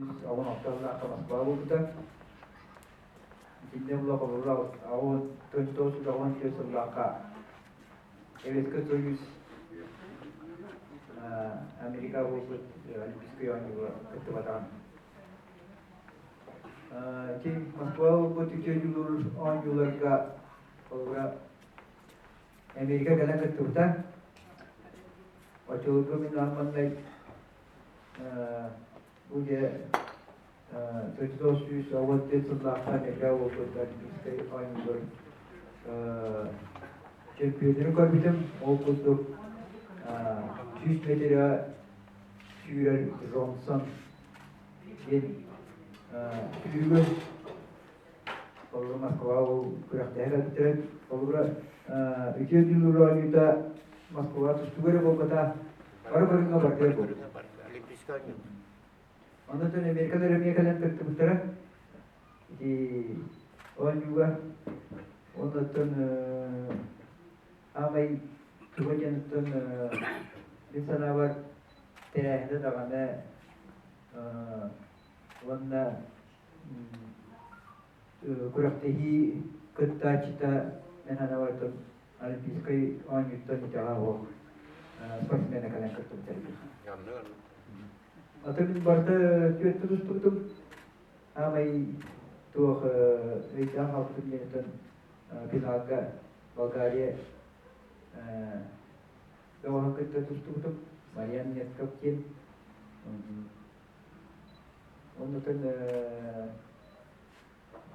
86 сыллаахха Москва буолбута. Итиннэ була холобура 1984 сыллаахха Советский Союз Америка буолбут Олимпийскай оонньууга кыттыбатаҕын. Ити Москва буолбут үтүө дьулуур оонньууларга холобура Америка кэлэн кыттыбыта. Оччолорго мин аан маҥнай бу дьэ 1984 сыллаахха Америка буолбут Олимпийскай оонньуулар чемпионнарын көрбүтүм. Ол курдук 100 метрэ сүүрэр Джонсон диэн сүүрүгү Холобура, Москва ол күрэхтэһэ кэлбиттэрэ. Холобура, үтүө дьулуур оонньуута Москва тустууга эрэ буолбата, бары көрүҥҥэ барытыгар буолбута. Олимпийскай оонньуу. Онон Америкалар эмиэ кэлэн кыттыбыттара. Ити оонньууга. Оннуттан аамай туга диэн мин санаабар тэрээһинэ даҕаны уонна күрэхтэһии кыттааччыта мен санаабар Олимпийскай оонньууттан итэҕэ суох спортсмена кэлэн кыттыбыттар. Атын барыта түөрт тустубутум. Аамай туох өйдөөн хаалбытым диэнтэн финалга Болгария бөҕөһүн кытта тустубутум. Марьян Нетков диэн. Оннутун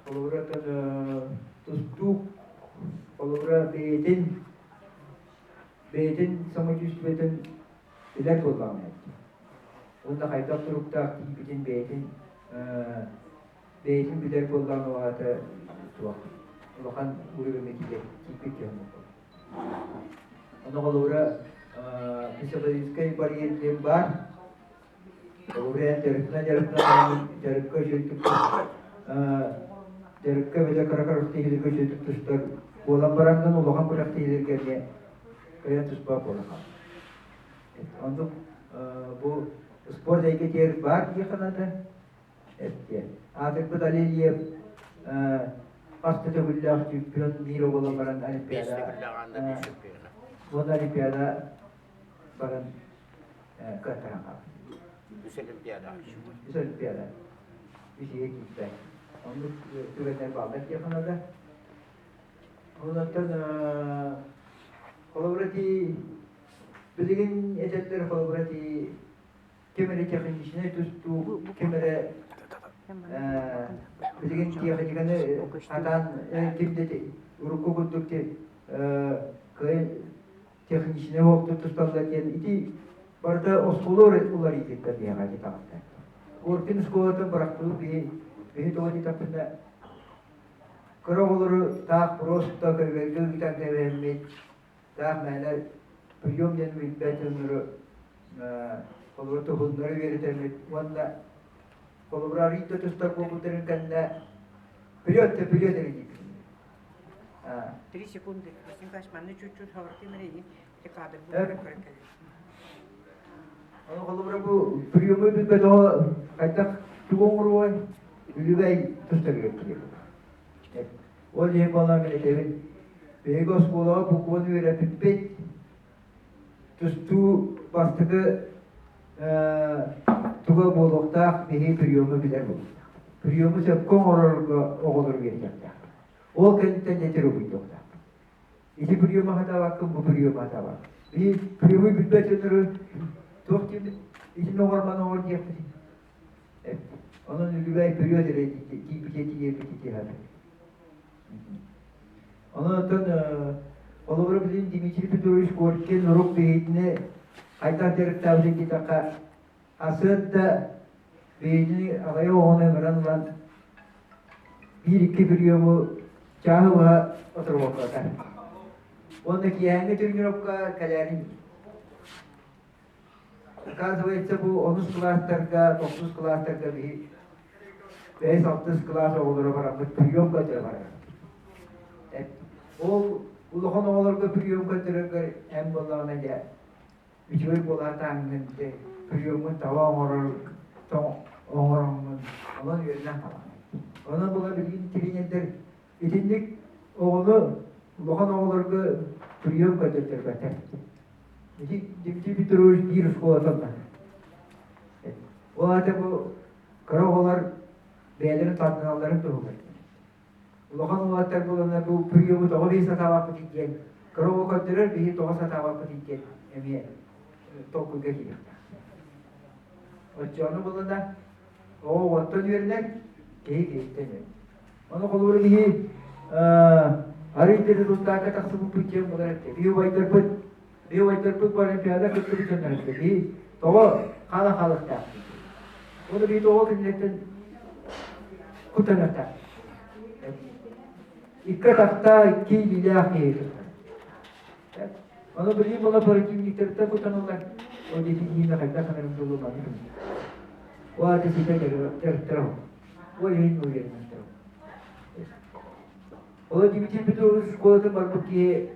холобура тустуук холобура бэйэтин бэйэтин самочувствиетын билэр буоллаҕына эттэ. Уонна хайдах туруктаах тиийбитин бэйэтин бэйэтин билэр буоллаҕына ол аата туох улахан уровеҥҥа тиийэр тиийбит киһи буолар. Ону холобура психологическай барьер диэн баар. Холобура дьарыктана дьарыктана дьарыкка үчүгэйдик дьарыкка бile кыра күрэхтэһиилэргэ үчүгэйдик тустар буолан бараҥҥын улахан күрэхтэһиилэргэ эмиэ кыайан туспат буолан хаалар. Оннук бу спорт эйгэтигэр баар диэххэ наада. Эттиэ. Аатырбыт Алиев хас да төгүллээх чемпион мира буолан баран Олимпиада уонна Олимпиада баран кыаттаран хаалар. Үс Олимпиада. Үс Олимпиада. Үс ийэ киирбэт. Оннук түгэннэр бааллар диэххэ наада. Онтон холобура ити билигин этэллэр холобура ити ким эрэ техничнэй тустуу, ким эрэ билигин тиэхиньикэни сатаан ким да урукку курдук кыайан техничнэй уохтук тусталлар диэн ити барыта оскуола уларыйыыта биһиэхэ ити таҕыста. Коркин оскуолатын бырахтыбыт биһи биһи тоҕо диэтэхпинэ кыра оҕолору таах просто көбүөргэ ыытан кэбиһэммит таах мээнэ прием диэн билбэт дьоннору холобура туһуннары үөрэтэммит уонна холобура арыый да тустар буолбуттарын кэннэ вперед да вперед эрэ диибит. 3 секунды. Василий Николаевич, манна чуть-чуть хабартым эрэ ити кадр көрөн кэлин. Ону холобура бу приемы билбэт оҕо хайдах тугу оҥоруой үлүбэй тустарыгар киирэр. Ол иһин буолан мин этэбин биһиги оскуолаҕа букваны үөрэппиппит тустуу бастакы туга буолуохтаах биһиги приему билэр буолуохтаах. Приему сөпкө оҥорорго оҕолору үөрэтиэхтээх. Ол кэнниттэн этэр убуйдуохтаах. Ити приему хатаабаккын, бу приему хатаабаккын. Биһи приему билбэт дьоннору туох диэбит итини оҥор, маны оҥор диэхпит. Онон үлүбээй период эрэ тиийбитэ тиийэрбит итиһэр. Онон оттон холобура билин Дмитрий Петрович Коркин урук биһитини хайдах дьарыктаабытын диэтэххэ асыат да бэйэтини аҕыйах оҕону ыҥыран ылан биир-икки приему чааһы быһа отурбоккота. Уонна киэһээҥҥи тренировка кэлээрин Оказывается, бу онус кылаастарга, тохсус кылаастарга биһи бэһис-алтыс кылаас оҕолоро бараммыт прием көрдөрө барар. Ол улахан оҕолорго прием көрдөрөргөр эн буоллаҕына дьэ үчүгэй буолаатааҥҥын дьэ приемҥун таба оҥорор оҥороҥҥун. Онон үөрэнэн хаалар. Онон була билигин тренердэр итинник оҕону улахан оҕолорго прием көрдөртөрбөттөр. Ити Дмитрий Петрович биир оскуолатан бар. Ол аата бу кыра оҕолор бэйэлэрин тардыналларын туһугар. Улахан уолаттар буоланнар бу приему тоҕо биһи сатаабаппыт диэн, кыра оҕо көрдөрөр биһи тоҕо сатаабаппыт диэн эмиэ толкуйга киириэхтээх. Оччону булана оҕо оҕоттон үөрэнэр, киһи киһиттэн үөрэнэр. Ону холобура биһи арый да результакка тахсыбыппыт диэн буолар этэ. Биһи убайдарбыт, биһи убайдарбыт бу олимпиада кыттыбыт дьоннор этэ. Биһи тоҕо хаала хаалыахтаахпыт. Оны биһи тоҕо кинилэртэн куттаныахтаах. Икки атахта, икки илиилээх киһи. Ону билии була противниктарыттан куттаналлар. Ол диэки хайдах гынарым буолуо маннык. Ол аты ситэ дьарыктара Ол иһин уверенностара. Ол Дмитрий Петрович школатын барбыт киһи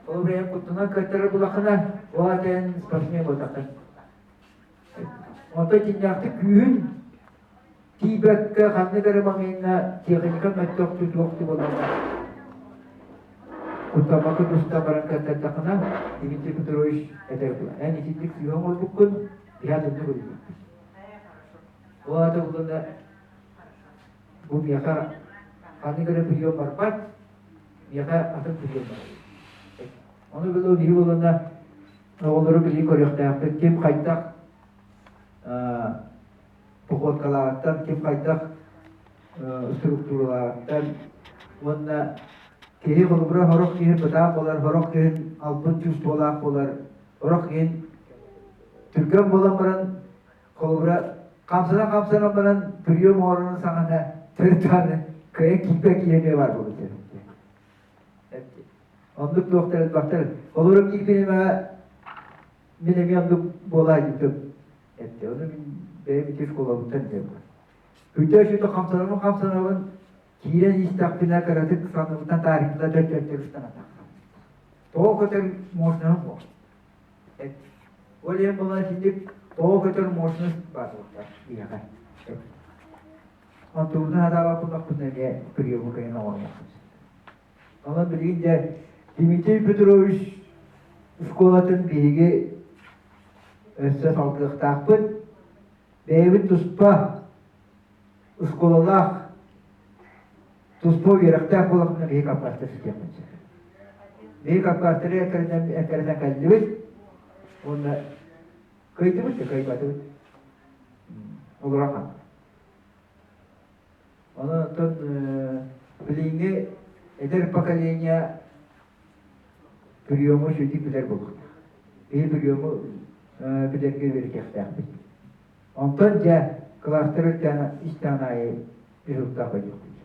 ол бэйэм куттанан кыаттарар булахына, ол атын спортсмен буолтахтар. Онтон дьиҥнээхтик күүһүн тиийбэккэ ханнык эрэ маҥыйна техника мөлтөхтүү туохтуу буоллаҕына куттаммакка туста баран кыаттардахына Дмитрий Петрович этэр була эн итинник сыыһа оҥорбуккун биһи атыннык үлэлиэхпит. Ол аата буллана бу миэхэ ханнык эрэ прием барбат, миэхэ атын прием барар. Ону било биһи буллана оҕолору билии көрүөхтээхпит ким хайдах походкалааҕыттан, ким хайдах структуралааҕыттан уонна киһи холобура сорох киһи бытаан буолар, сорох киһи албын чувстволаах буолар, сорох киһи түргэн буолан баран холобура хамсана-хамсана баран прием оҥорорун саҕана төрүт даҕаны кыайан киирбэт киһи эмиэ баар буолбут Оннук туохтар элбэхтэр. Олору биир бириэмэҕэ мин эмиэ оннук буолаа диэтим. Эттэ. Ону мин бэйэм ити школабыттан диэм. Күтэ сүтэ хамсанабын хамсанабын киирэн истэхпинэ кыратык санныбыттан таарыйдыла төрт-төрт ыстана тахсан. Тоҕо көтөр мощноһым буол. Ол иһин буолан итинник тоҕо көтөр мощность баар буолуохтаах биһиэхэ. Онтубутун сатаабаппын эмиэ приему кыайан оҥоруохпут. Онон билигин дьэ Дмитрий Петрович школатын биһиги өссө салгыахтаахпыт. Бэйэбит туспа школалаах, туспа үөрэхтээх буолахпына биһиги Кавказтар ситиэхпит сөп. Биһиги Кавказтары эккирэтэн кэллибит уонна кыайдыбыт да кыайбатыбыт. Олорон хаалла. Онон оттон билиҥҥи эдэр поколение приему үчүгэйдик билэр буолуохтаах. Биһи приему билэргэ үөрэтиэхтээхпит. Онтон дьэ кылаастар истэҕин аайы результат ойдуохпут.